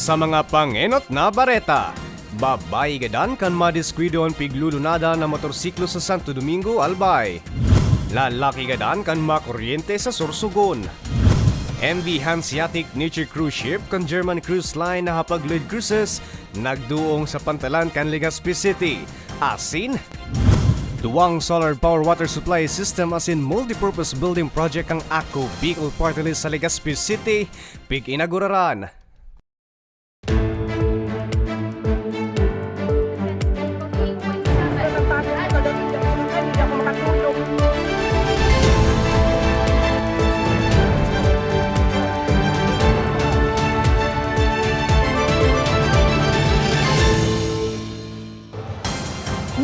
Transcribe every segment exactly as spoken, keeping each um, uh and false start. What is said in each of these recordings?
Sa mga pangenot na bareta, babayi gadan kan madiskwidon piglulunadan na motorsiklo sa Santo Domingo, Albay. Lalaki gadan kan makuryente sa Sorsogon. M V Hanseatic Nature Cruise Ship kan German Cruise Line na hapag-load cruises nagduong sa pantalan kan Legazpi City. Asin, duwang solar power water supply system asin multipurpose building project kan Ako Bicol Party List sa Legazpi City, pig-inaguraran.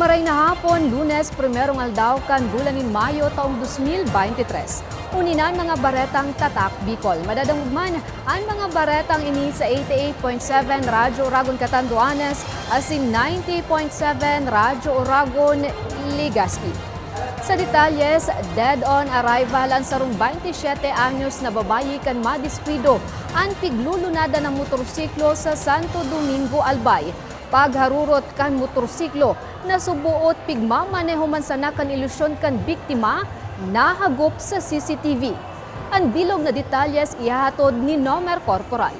Maray na hapon, Lunes, primerong aldaw kan bulan nin Mayo, taong dos mil bente tres. Uni na an mga baretang Tatak Bicol. Madadangog man an mga baretang ini sa eighty-eight point seven Radyo Oragon Catanduanes asin ninety point seven Radyo Oragon Legazpi. Sa detalyes, dead on arrival an sarong bente siyete anyos na babayi kan madiskuido an piglulunadan na motorsiklo sa Santo Domingo, Albay. Pagharurot kan motorsiklo, nasuboot pigmamaneho man sana kan ilusyon kan biktima, nahagop sa C C T V. An bilog na detalyes ihahatod ni Nomer Corporal.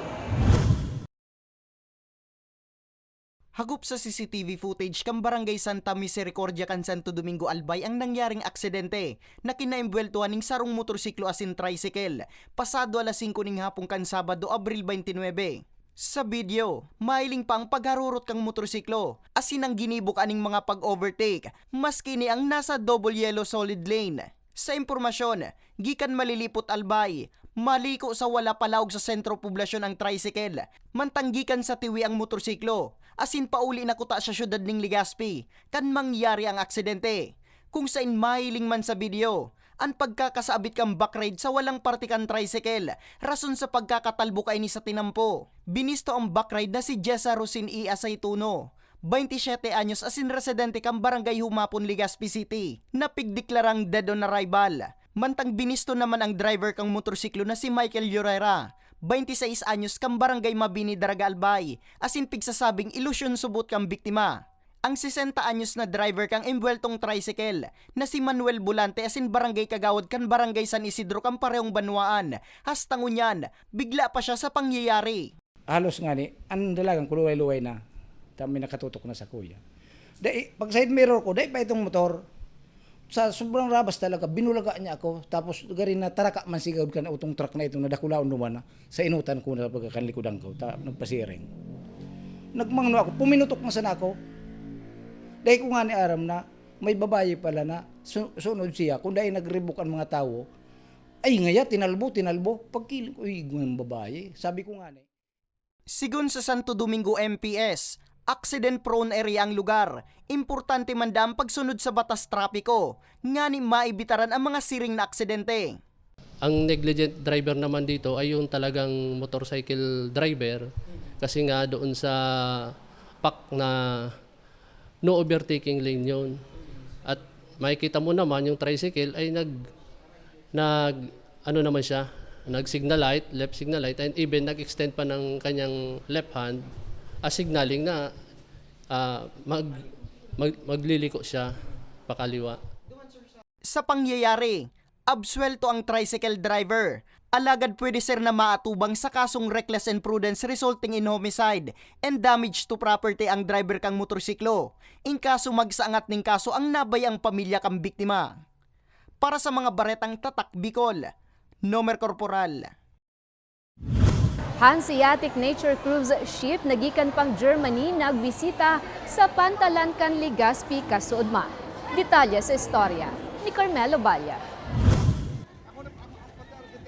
Hagop sa C C T V footage kan Barangay Santa Misericordia kan Santo Domingo, Albay ang nangyaring aksidente na kinaimbweltohan ning sarong motorsiklo asin tricycle, pasado alas singko ning hapon kan Sabado, Abril twenty-nine. Sa video, mahiling pa ang pagharurot kan motorsiklo, asin ang ginibo kaning mga pag-overtake, maski ini ang nasa double yellow solid lane. Sa impormasyon, gikan Malilipot, Albay, maliko sa wala palaog sa sentro poblasyon ang tricycle, mantang gikan sa Tiwi ang motorsiklo, asin pauli na kuta sa siyudad ning Legazpi, kan mangyari ang aksidente. Kung sain mahiling man sa video, an pagkakasabit kan backride sa walang parte kan tricycle, rason sa pagkakatalbo kaini sa tinampo. Binisto ang backride na si Jessa Rosin E. Aceituno, bente siyete anyos asin residente kan Barangay Humapon, Legazpi City, na pigdeklarang dead on arrival. Mantang binisto naman ang driver kan motorsiklo na si Michael Llorera, bente sais anyos, kan Barangay Mabini, Daraga, Albay, asin pigsasabing ilusyon subot kan biktima. Ang sesenta anyos na driver kan imbweltong tricycle, na si Manuel Volante asin barangay kagawad kan Barangay San Isidro kan parehong banwaan, hasta ngunyan, bigla pa siya sa pangyayari. Halos ngani, an dalagan ko luway-luway na. Ta may nakatutok na sakuya. Dai, pag side mirror ko, dai pa itong motor. Sa sobrang rabas talaga, binulaga niya ako. Tapos, gari na taraka man sigod kan utong truck na itong nadakulaon duman na. Sa inutan ko na pagkakanlikodan ko, ta, nagpasiring. Nagmangno ako, puminutok na sana ako. Dai ko ngani aram na may babayi pala na su-, sunod siya. Kung dai nagribok ang mga tawo, ay, ngaya, tinalbo, tinalbo. Pagkiling ko, "Uy, igwang babayi." Sabi ko ngani. Sigon sa Santo Domingo M P S, accident-prone area ang lugar. Importante man daa ang pagsunod sa batas trapiko, ngani maibitaran ang mga siring na aksidente. Ang negligent driver naman dito ay yung talagang motorcycle driver, kasi nga doon sa pak na no overtaking lane yon. At makikita mo naman yung tricycle ay nag, nag, ano naman siya, nag signal light, left signal light, and even nag-extend pa ng kanyang left hand as signaling na, ah, mag, mag, magliliko siya pakaliwa. Sa pangyayari, absuwelto ang tricycle driver, alagad pwede ser na maatubang sa kasong reckless imprudence resulting in homicide and damage to property ang driver kan motorsiklo, in kaso magsaangat nin kaso ang nabayang pamilya kan biktima. Para sa mga baretang Tatak Bicol, Nomer Corporal. Hanseatic Nature Cruise Ship na gikan pang Germany nagbisita sa pantalan kan Legazpi kasuodma. Detalye sa istorya ni Carmelo Balla.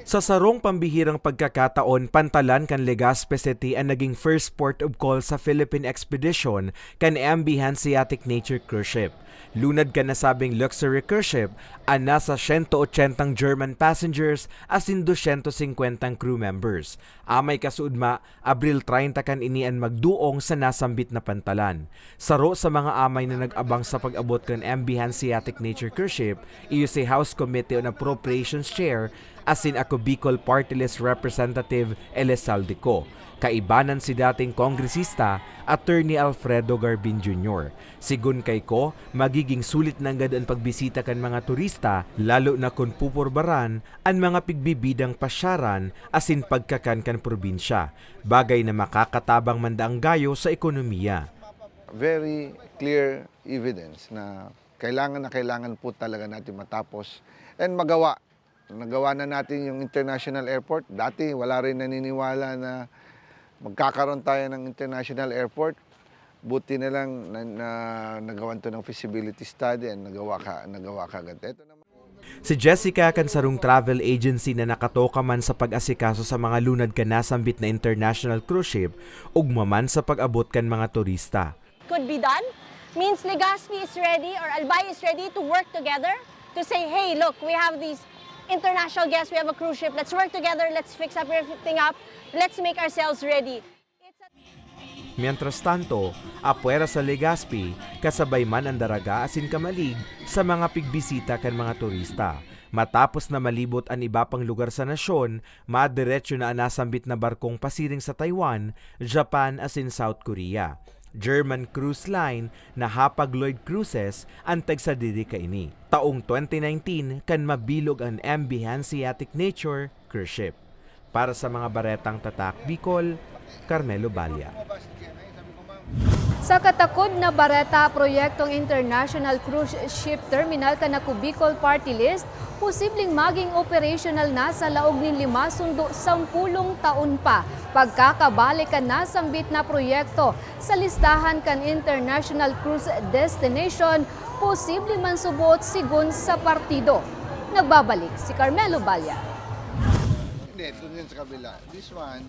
Sa sarong pambihirang pagkakataon, pantalan kan Legazpi City an naging first port of call sa Philippine expedition kan M V Hanseatic Nature Cruise Ship. Lunad kan nasabing luxury cruise ship an nasa siyento otsentang German passengers asin dosyentos singkwentang crew members. Amay kasuodma, Abril treinta kan ini an magduong sa nasambit na pantalan. Saro sa mga amay na nag-abang sa pag-abot kan M V Hanseatic Nature Cruise Ship, iyo si House Committee on Appropriations Chair asin Ako Bicol Party List Representative Elizalde Co. Kaibanan si dating kongresista, Attorney Alfredo Garbin Junior. Sigon kay Co, magiging sulit nanggad an pagbisita kan mga turista, lalo na kun pupurbaran an mga pigbibidang pasyaran asin pagkakan kan probinsya, bagay na makakatabang man daang gayo sa ekonomiya. Very clear evidence na kailangan na kailangan po talaga natin matapos and magawa. Nagawa na natin yung international airport. Dati, wala rin naniniwala na magkakaroon tayo ng international airport. Buti na lang na, na nagawan to ng feasibility study and nagawa ka nagawa kagad. Ito naman. Si Jessica kan sarong travel agency na nakatoka man sa pag-asikaso sa mga lunad kan nasambit na international cruise ship, ugma man sa pag-abot kan mga turista. Could be done means Legazpi is ready or Albay is ready to work together to say, hey, look, we have these international guests, we have a cruise ship, let's work together, let's fix everything up, let's make ourselves ready. Mientras tanto, apwera sa Legazpi, kasabay man an daraga asin kamalig sa mga pigbisita kan mga turista. Matapos na malibot an iba pang lugar sa nasyon, madiretso na an nasambit na barkong pasiring sa Taiwan, Japan asin South Korea. German cruise line na Hapag-Lloyd Cruises an tagsadiri kaini. Taong twenty nineteen kan mabilog an M V Hanseatic Nature cruise ship. Para sa mga baretang Tatak Bicol, Carmelo Balla. Sa katakod na bareta, proyektong International Cruise Ship Terminal kan Ako Bicol Party List, posibleng maging operational na sa laog nin lima sundo sampulong taon pa. Pagkakabalik kan nasambit na proyekto sa listahan kan International Cruise Destination, posible man suboot sigon sa partido. Nagbabalik si Carmelo Balla. Hindi, doon yun sa kabila. This one,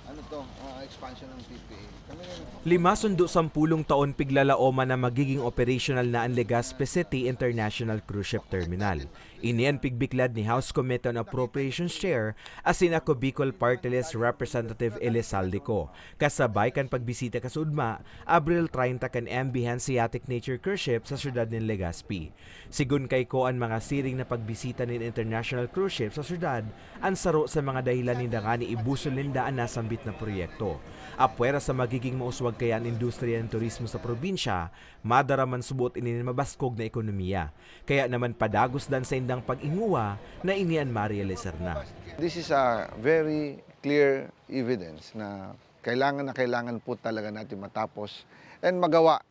ano to, ah, expansion ng P P A. Kami na nag- Lima sundo sampulong taon piglalaoman na magiging operational na an Legazpi City International Cruise Ship Terminal. Ini an pigbiklad ni House Committee on Appropriations Chair asin Ako Bicol Party List Representative Elizalde Co. Kasabay kan pagbisita kasuodma, Abril treinta kan M V Hanseatic Nature Cruise Ship sa siyudad nin Legazpi. Sigon kay Co, an mga siring na pagbisita nin international cruise ship sa syudad an saro sa mga dahilan ninda ngani ibusol ninda an nasambit na proyekto. Apwera sa magiging mauswag kaya an industriya nin turismo sa probinsya, madara man suboot ini nin mabaskog na ekonomiya. Kaya naman padagos dan saindang pag-ingowa na ini an marealisar na. This is a very clear evidence na kailangan na kailangan po talaga natin matapos and magawa.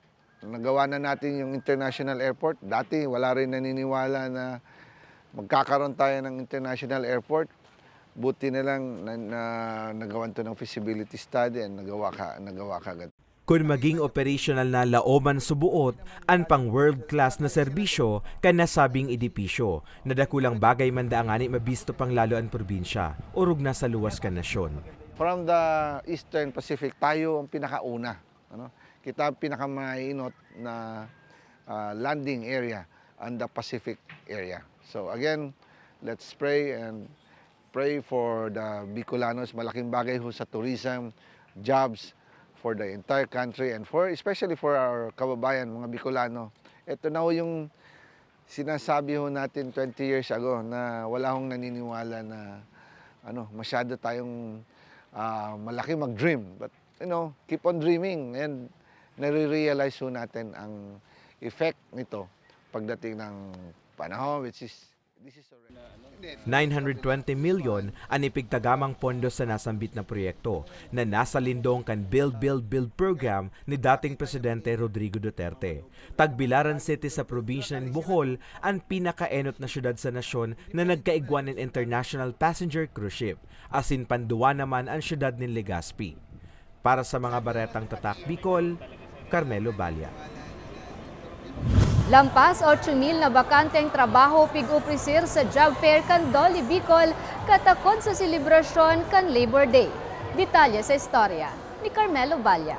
Nagawa na natin yung international airport. Dati, wala rin naniniwala na magkakaroon tayo ng international airport. Buti na lang na, na nagawan to ng feasibility study and nagawa ka nagawa kagad. Kun maging operational na, laoman suboot an pang world class na serbisyo kan nasabing edipisyo, na dakulang bagay man daa ngani mabisto pang lalo an probinsya, orog na sa luwas kan nasyon. From the Eastern Pacific, tayo ang pinakauna. Ano? Kita ang pinakamainot na ah, landing area on the Pacific area. So again, let's pray and pray for the Bicolanos. Malaking bagay ho sa tourism, jobs for the entire country and for especially for our kababayan, mga Bicolano. Ito na ho yung sinasabi ho natin twenty years ago na wala hong naniniwala na ano, masyado tayong ah, malaki mag-dream. But you know, keep on dreaming and nare-realize ho natin ang effect nito pagdating ng panahon, which is this is already Nine hundred twenty million an ipigtagamang pondo sa nasambit na proyekto na nasa lindong kan Build, Build, Build program ni dating Presidente Rodrigo Duterte. Tagbilaran City sa probinsya nin Bohol an pinakaenot na syudad sa nasyon na nagkaigwa nin international passenger cruise ship, asin panduwa naman an syudad nin Legazpi. Para sa mga baretang Tatak Bicol, Carmelo Balla. Lampas otso mil na bakanteng trabaho pig-opresir sa job fair kan Dole Bicol katakod sa selebrasyon kan Labor Day. Detalye sa istorya ni Carmelo Balla.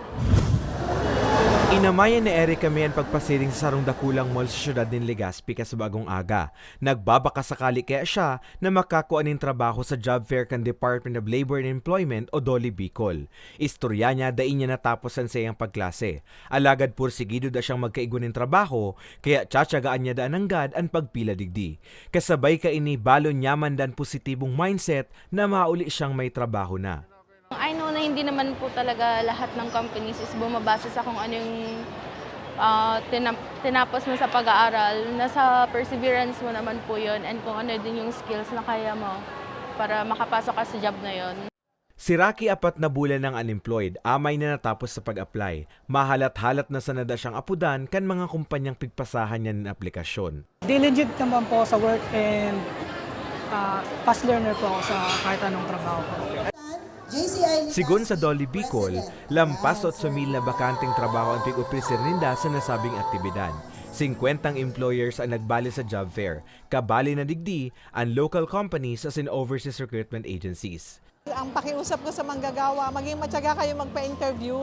Inamayan ni Eric kami an pagpasiring sa sarong dakulang mall sa siyudad nin Legazpi kan sabagong aga. Nagbabakasakali kaya siya na makakua nin trabaho sa job fair kan Department of Labor and Employment o DOLE Bicol. Istorya niya, dai niya natapos an saiyang pagklase. Alagad pursigido daa siyang magkaigwa nin trabaho, kaya tiyatiyagaan niya daa nanggad an pagpila digdi. Kasabay kaini, balon niya man daa an positibong mindset na mauli siyang may trabaho na. I know na hindi naman po talaga lahat ng companies is bumabase sa kung ano yung, ah, tinap-, tinapos mo sa pag-aaral. Nasa perseverance mo naman po yun and kung ano din yung skills na kaya mo para makapasok ka sa job na yun. Si Rocky, apat na bulan nang unemployed, amay na natapos sa pag-apply. Mahalat-halat na sana daa siyang apodan kan mga kumpanyang pigpasahan niya nin aplikasyon. Diligent naman po sa work and, ah, fast learner po ako sa kahit anong trabaho po. Sigon sa DOLE Bicol, lampas sa otso mil na bakanteng trabaho an pig-opreser ninda sa nasabing aktibidad. Singkwentang employers an nagbali sa job fair. Kabali na digdi an local companies asin overseas recruitment agencies. Ang pakiusap ko sa manggagawa, maging matiyaga kayo magpa-interview.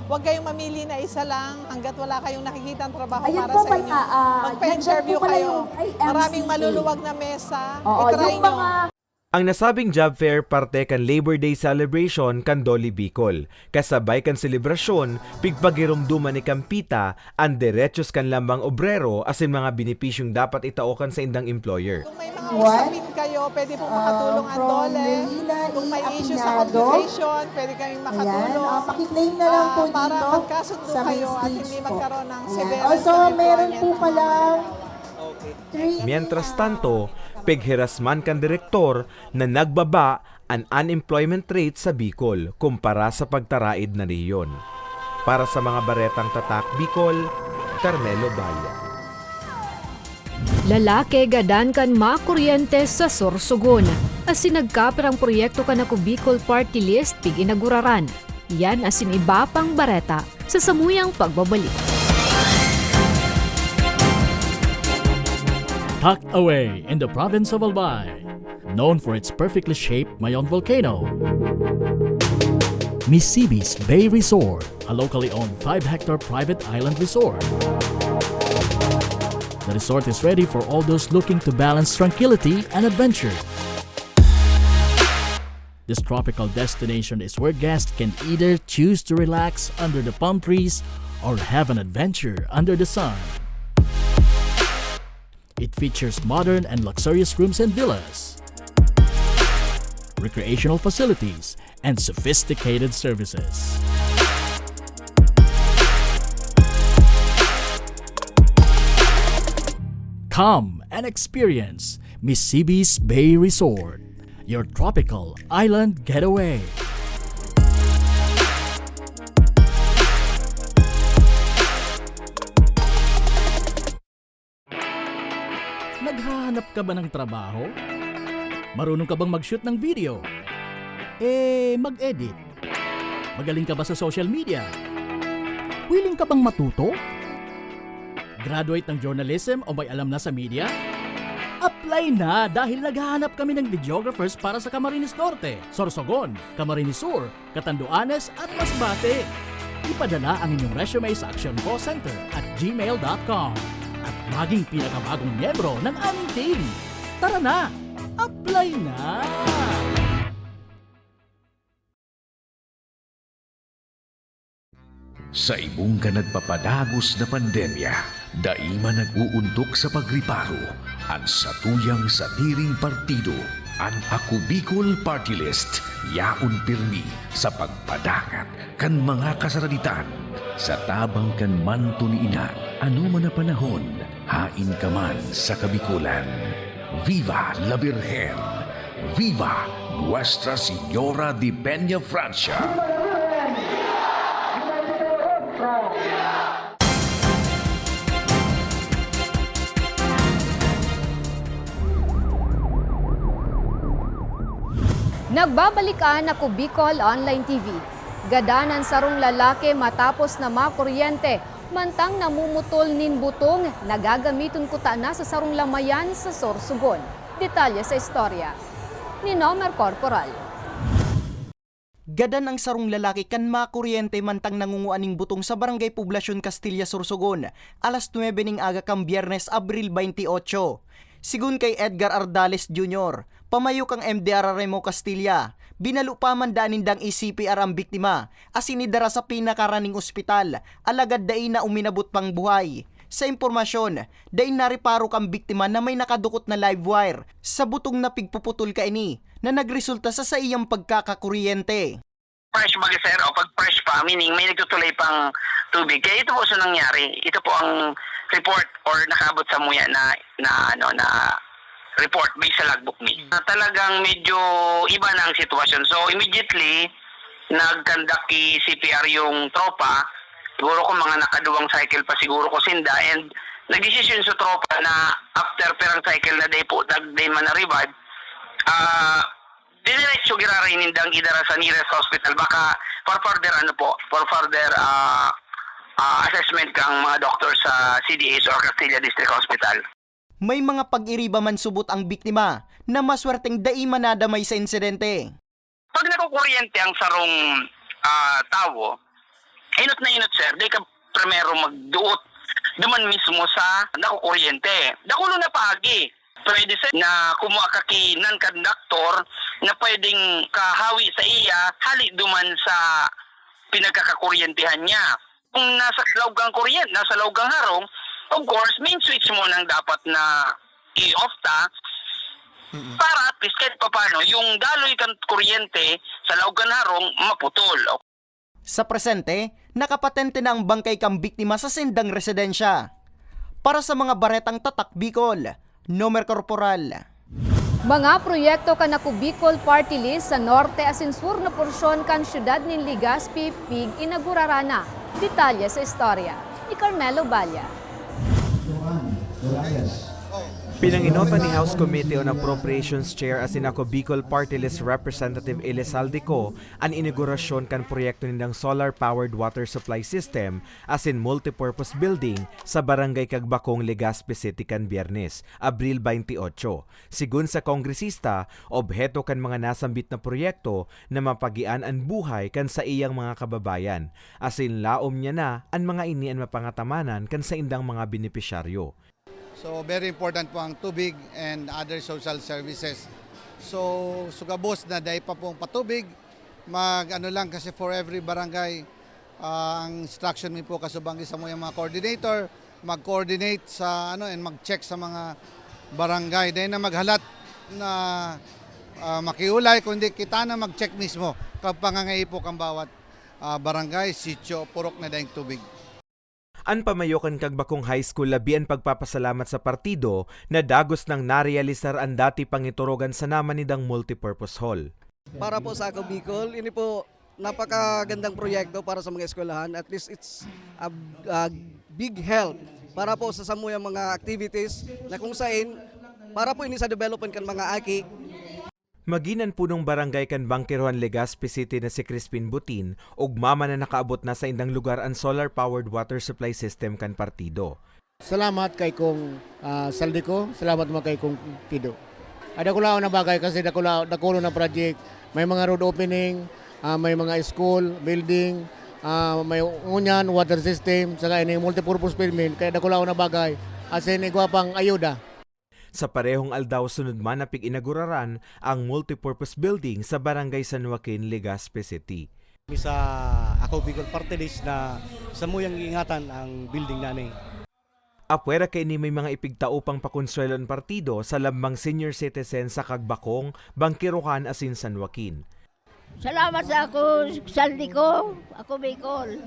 Huwag kayong mamili na isa lang hangga't wala kayong nakikitang trabaho para sa inyo. Magpa-interview kayo. Maraming maluluwag na mesa. I-try nyo. Ang nasabing job fair parte kan Labor Day celebration kan DOLE Bicol. Kasabay kan selebrasyon, pigpagiromdoman ni Kampita an derechos kan lambang obrero asin mga benepisyong dapat itao kan saindang employer. Kung may mga usapin kayo, pwede pong makatulong ang DOLE. Kung may issue sa computation, pwede kaming makatulong. Ayan, ah, paki-claim na lang po dito sa main stage po. Ayan. Also, meron po palang three. Mientras tanto, pigherasman kan direktor na nagbaba an unemployment rate sa Bicol kumpara sa pagtaraid na rehiyon. Para sa mga Baretang Tatak Bicol, Carmelo Baya. Lalaki gadan kan makuryente sa Sorsogon. Asin nagkapirang proyekto kan Ako Bicol Party List pig-inaguraran. Yan asin iba pang bareta sa samuyang pagbabalik. Tucked away in the province of Albay, known for its perfectly shaped Mayon volcano, Misibis Bay Resort, a locally owned five-hectare private island resort. The resort is ready for all those looking to balance tranquility and adventure. This tropical destination is where guests can either choose to relax under the palm trees or have an adventure under the sun. It features modern and luxurious rooms and villas, recreational facilities, and sophisticated services. Come and experience Misibis Bay Resort, your tropical island getaway. Naghahanap ka ba ng trabaho? Marunong ka bang mag-shoot ng video? Eh, mag-edit? Magaling ka ba sa social media? Willing ka bang matuto? Graduate ng journalism o may alam na sa media? Apply na, dahil naghahanap kami ng videographers para sa Camarines Norte, Sorsogon, Camarines Sur, Catanduanes at Masbate. Ipadala ang inyong resume sa actioncallcenter at gmail dot com at maging pinakabagong miyembro ng aming team. Tara na! Apply na! Sa ibong kan nagpapadagos na pandemya, dai man nag-uuntok sa pagriparo an satuyang sadiring partido. An Ako Bicol Party List yaon pirmi sa pagpadangat kan mga kasaraditan. Sa tabang kan manto ni Ina, anoman na panahon, haen ka man sa Kabicolan. Viva la Virgen! Viva Nuestra Señora de Peña Francia! Nagbabalik an Ako Bicol Online T V. Gadan an sarong lalaki matapos na makuryente, mantang namumutol nin butong na gagamiton kutana sa sarong lamayan sa Sorsogon. Detalye sa istorya ni Nomer Corporal. Gadan ang sarong lalaki kan makuryente mantang nangungua nin butong sa Barangay Poblacion, Castilla, Sorsogon, alas nuebe ning aga kan Biyernes, Abril twenty-eight. Sigon kay Edgar Ardales Junior, pamayo kan M D R R M O Castilla, binalo pa man daan nindang i-C P R ang biktima, asin idara sa pinakaraning ospital, alagad dai na uminabot pang buhay. Sa impormasyon, dai nareparo kan biktima na may nakadukot na live wire sa butong na pigpuputol kaini na nagresulta sa saiyang pagkakakuryente. Fresh baga, sir, o pag fresh pa, meaning may nagtutulay pang tubig. Kaya ito po sa nangyari. Ito po ang report or nakaabot sa muya na, na, ano, na report based sa logbook ni. Na talagang medyo iba na ang sitwasyon. So, immediately, nag-conduct i-C P R yung tropa. Siguro kung mga nakaduwang cycle pa siguro ko sinda. And nagdesisyon sa tropa na after perang cycle na day po, nag-, day man na revive, ah, diniretso giraray nindang idara sa nearest hospital. Baka for further, ano po, for further, ah, ah, assessment kang mga doktor sa C D H or Castilla District Hospital. May mga pag-iriba man subot ang biktima na maswerteng dai man nadamay sa insidente. Pag nakukuryente ang sarong, ah, tawo, inot na inot, sir, di ka primero magduot duman mismo sa nakukuryente. Dakulo na paagi. Pwede, sir, na kumua ka ki non-conductor na pwedeng kahawi sa iya, hali duman sa pinagkakakuryentehan niya. Kung nasa laog kang kuryente, nasa laog kang harong, of course, main switch mo nang dapat na i-off ta Mm. para at least kahit papano yung daloy kan kuryente sa laog kan harong maputol. Sa presente, nakapatente na ang bangkay kan biktima sa sindang residensya. Para sa mga baretang Tatak Bicol, Nomer Corporal. Mga proyekto kan Ako Bicol Party List sa norte asin sur na porsyon kan siyudad nin Legazpi pig-inagurara na. Detalye sa istorya ni Carmelo Balla. Pinanginotan ni House Committee on Appropriations Chair asin Ako Bicol Party List Representative Elizalde Co an inagurasyon kan proyekto nindang solar-powered water supply system asin multipurpose building sa Barangay Cagbacong, Legazpi City kan Biyernes, Abril twenty-eight. Sigon sa kongresista, obheto kan mga nasambit na proyekto na mapagian an buhay kan saiyang mga kababayan, asin laom niya na an mga ini an mapangatamanan kan saindang mga benepisyaryo. So, very important po ang tubig and other social services. So, sugabos na dai pa pong patubig, mag-ano lang, kasi for every barangay, ah, ang instruction mi po kasubang sa mga, mga coordinator, mag-coordinate sa, ano, and mag-check sa mga barangay. Dai na maghalat na, ah, makiulay, kundi kita na mag-check mismo kag pangangaipo kan bawat, ah, barangay, sitio, purok na daing tubig. An pamayo kan Cagbacong High School labi an pagpapasalamat sa partido na dagos nang narealisar an dati pangiturugan sa naman nidang multipurpose hall. Para po sa Ako Bicol, ini po napakagandang proyekto para sa mga eskwelahan. At least it's a, a big help para po sa samuyang mga activities na kung sain para po ini sa development kan mga aki. Magin an punong barangay kan Bangkerohan, Legazpi City na si Crispin Butin, ugma man na nakaabot na sa indang lugar an solar-powered water supply system kan partido. Salamat kay Kong, ah, Saldico, salamat man kay Kong Pido. Ay, dakulaon na bagay kasi dakula-, dakulo na project. May mga road opening, ah, may mga school, building, ah, may ngunyan, water system, saka ini multipurpose permit, kaya dakulaon na bagay. As in, igwa pang ayuda. Sa parehong aldaw, sunod man na pig-inaguraran ang multipurpose building sa Barangay San Joaquin, Legazpi City. Sa Ako Bicol Party List na samuyang iingatan ang building na ini. Apwera kaini, may mga ipigtao pang pakonsuwelo an partido sa lambang senior citizen sa Cagbacong, Bangkerohan asin San Joaquin. Salamat sa Ako Saldico, Ako Bicol.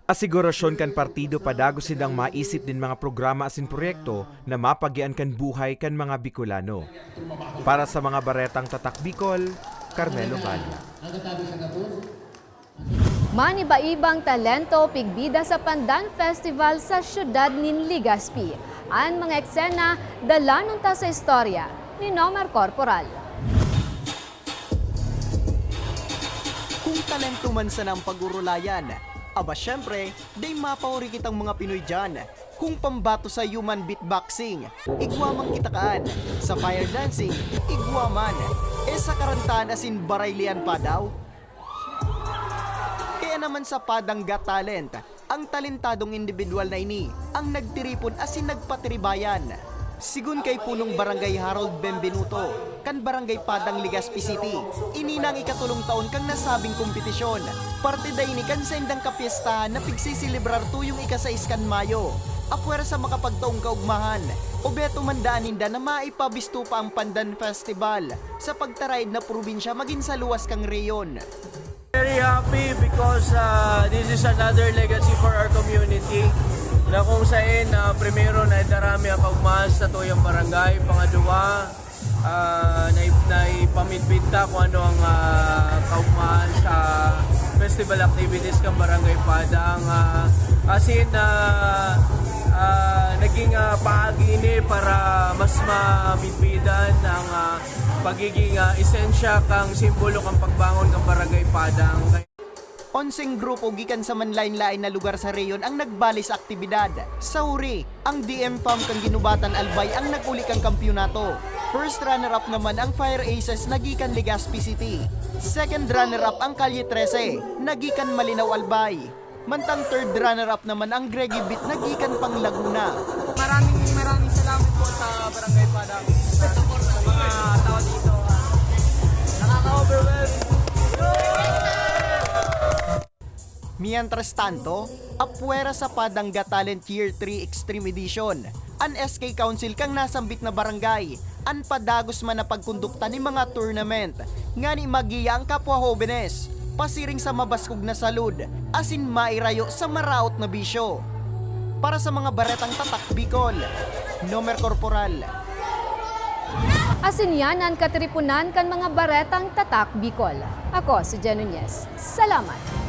Asigurasyon kan partido, padagos sindang maisip nin mga programa asin proyekto na mapagian kan buhay kan mga Bicolano. Para sa mga baretang Tatak Bicol, Carmelo Balla. Maniba-ibang talento pigbida sa Pandan Festival sa siyudad nin Legazpi. An mga eksena, dalanon ta sa istorya ni Nomer Corporal. Kung talento man sana ang pag-urulayan, aba, syempre, dai mapaori kitang mga Pinoy diyan. Kung pambato sa human beatboxing, igwa man kita kaan. Sa fire dancing, igwa man. Sa karantahan asin baraylian pa daw? Kaya naman sa Padang Got Talent, ang talentadong indibidwal na ini ang nagtiripon asin nagpatiribayan. Sigun kay Punong Barangay Harold Benvenuto, kan Barangay Padang, Legazpi City, ini na ang ikatulong taon kan nasabing kompetisyon. Parte daa ini kan saindang kapyestahan na pigseselebrar tuyong ika-sais kan Mayo. Apwera sa makapagtaong kaugmahan, obeto man daan ninda na maipabisto pa ang Pandan Festival sa pagtaraed na probinsya magin sa luwas kan rehiyon. Very happy because uh, this is another legacy for our community na kung sain uh, primero na idarami ang kaugmahan sa tuyang barangay, pangadwa uh, na naipamidbid ta kung ano ang uh, kaugmahan sa festival activities ng Barangay Padang. Uh, as in, uh, uh, naging uh, paagi ini para mas mamidbidan ang uh, pagiging uh, esensya kang simbolo kang pagbangon kang Barangay Padang. Onseng grupo gikan sa manlaen-laen na lugar sa rehiyon ang nagbali sa aktibidad. Sa huri, ang D M Fam kan Guinobatan Albay ang nag-uli kan kampyonato. First runner-up naman ang Fire Aces na gikan Legazpi City. Second runner-up ang Kalye trese na gikan Malinao Albay. Mantang third runner-up naman ang Greggy Beat na gikan pang Laguna. Maraming maraming salamat po sa Barangay Padang, sa mga tao dito. Nakaka-overwhelm. Mientras tanto, apwera sa Padang Got Talent Year three Extreme Edition, an S K Council kan nasambit na barangay an padagos man na pagkondukta nin mga tournament, ngani magiya an kapwa hobenes pasiring sa mabaskog na salud asin mairayo sa maraot na bisyo. Para sa mga baretang Tatak Bicol, Nomer Corporal. Asin yan an katiriponan kan mga baretang Tatak Bicol. Ako si Jen Nunez. Salamat!